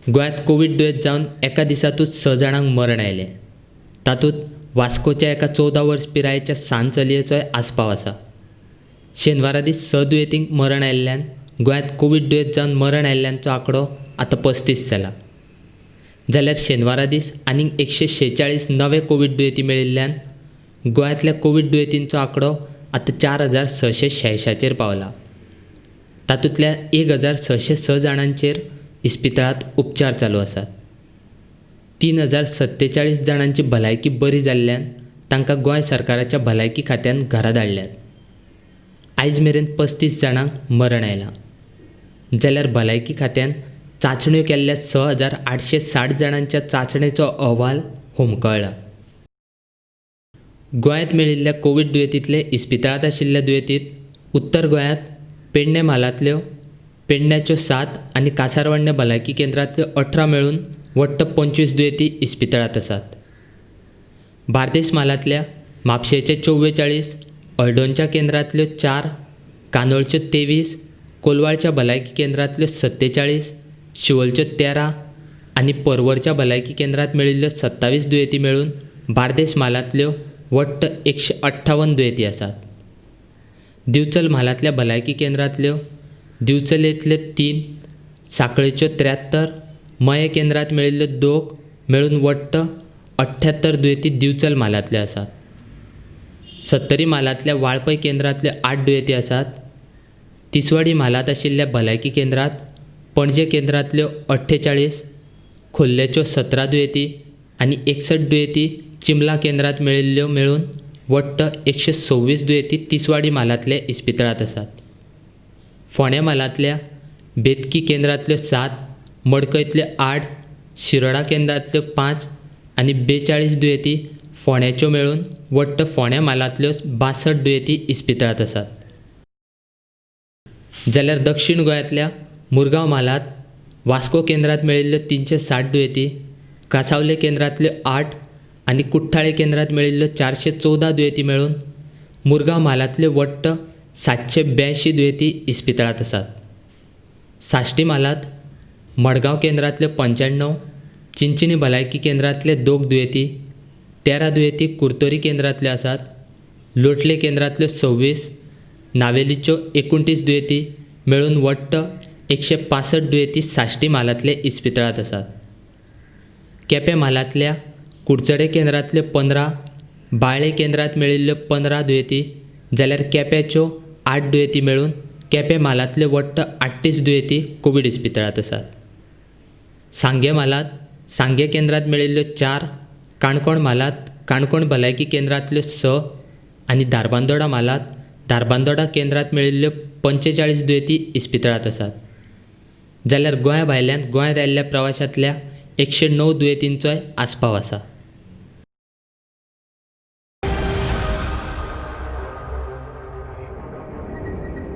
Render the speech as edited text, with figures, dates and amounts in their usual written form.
गोंयांत कोवीड दुयेंत जावन एका दिसांतूच 6 जाणांक मरण आयलें. तातूंत वास्कोच्या एका 14 वर्स पिरायेच्या सान चलयेचोय आस्पाव आसा. शेनवारा दीस 6 दुयेंतींक मरण आयिल्ल्यान गोंयांत कोवीड दुयेंत जावन मरण आयिल्ल्यांचो आंकडो आतां 35 जाला. जाल्यार शेनवारा दीस आनीक 146 नवे कोवीड दुयेंती मेळिल्ल्यान गोंयांतल्या कोवीड दुयेंतींचो आंकडो आतां 4686चेर पावला. तातूंतल्या 1606 जाणांचेर इस्पितळांत उपचार चालू आसात. 3047 जाणांची भलायकी बरी जाल्ल्यान तांकां गोंय सरकाराच्या भलायकी खात्यान घरा धाडल्यात. आयज मेरेन 35 जाणांक मरण आयलां. जाल्यार भलायकी खात्यान चांचण्यो केल्ल्या 6860 जाणांच्या चांचणेचो अहवाल होमकळ्ळा. गोंयांत मेळिल्ल्या कोवीड दुयेंतींतले इस्पितळांत आशिल्ल्या दुयेंतीत उत्तर गोंयांत पेडणें म्हालांतल्यो पेडण्याच्यो 7 आनी कासारवाडणे भलायकी केंद्रांतल्यो 18 मेळून वट्ट 25 दुयेंती इस्पितळांत आसात. बार्देस म्हालांतल्या म्हापशेचे 44, हळदोणच्या केंद्रांतल्यो 4, कांदोळच्यो 23, कोलवाळच्या भलायकी केंद्रांतल्यो 47, शिवोलच्यो 13 आनी परवरच्या भलायकी केंद्रांत मेळिल्ल्यो 27 दुयेंती मेळून बार्देस म्हालांतल्यो वट्ट 158 दुयेंती आसात. दिवचल म्हालांतल्या भलायकी केंद्रांतल्यो दिवचलेंतले 3, सांखळेच्यो 73, मयें केंद्रांत मेळिल्ल्यो 2 मेळून वट्ट 78 दुयेंती दिवचल म्हालांतल्यो आसात. सत्तरी म्हालांतल्या वाळपय केंद्रांतल्यो 8 दुयेंती आसात. तिसवाडी म्हालांत आशिल्ल्या भलायकी केंद्रांत पणजे केंद्रांतल्यो 48, खोर्लेच्यो 17 दुयेंती आनी 61 दुयेंती चिंबला केंद्रांत मेळिल्ल्यो मेळून वट्ट 126 दुयेंती तिसवाडी म्हालांतले इस्पितळांत आसात. फोंड्या म्हालांतल्या बेतकी केंद्रांतल्यो 7, मडकयतल्यो 8, शिरोडा केंद्रांतल्यो 5 आनी 42 दुयेंती फोंड्याच्यो मेळून वट्ट फोंड्या म्हालांतल्यो 62 दुयेंती इस्पितळांत आसात. जाल्यार दक्षिण गोंयांतल्या मुरगांव म्हालांत वास्को केंद्रांत मेळिल्ल्यो 360 दुयेंती, कांसावले केंद्रांतल्यो 8 आनी कुठ्ठाळे केंद्रांत मेळिल्ल्यो 414 दुयेंती मेळून मुरगांव म्हालांतल्यो वट्ट 782 दुयेंती इस्पितळांत आसात. साश्टी म्हालांत मडगांव केंद्रांतल्यो 95, चिंचिणी भलायकी केंद्रांतले 2 दुयेंती, 13 दुयेंती कुरतोरी केंद्रांतल्यो आसात. लोटले केंद्रांतल्यो 26, नावेलीच्यो 29 दुयेंती मेळून वट्ट 165 दुयेंती साश्टी म्हालांतले इस्पितळांत आसात. केपें म्हालांतल्या कुडचडे केंद्रांतल्यो 15, बाळ्ळे केंद्रांत मेळिल्ल्यो 15 दुयेंती, जाल्यार केप्याच्यो 8 दुयेंती मेळून केपें म्हालांतल्यो वट्ट 38 दुयेंती कोवीड इस्पितळांत आसात. सांगें म्हालांत सांगें केंद्रांत मेळिल्ल्यो 4, काणकोण म्हालांत काणकोण भलायकी केंद्रांतल्यो 6 आनी धारबांदोडा म्हालांत धारबांदोडा केंद्रांत मेळिल्ल्यो 45 दुयेंती इस्पितळांत आसात. जाल्यार गोंया भायल्यान गोंयांत आयिल्ल्या प्रवाशांतल्या 109 दुयेंतींचोय आस्पाव आसा.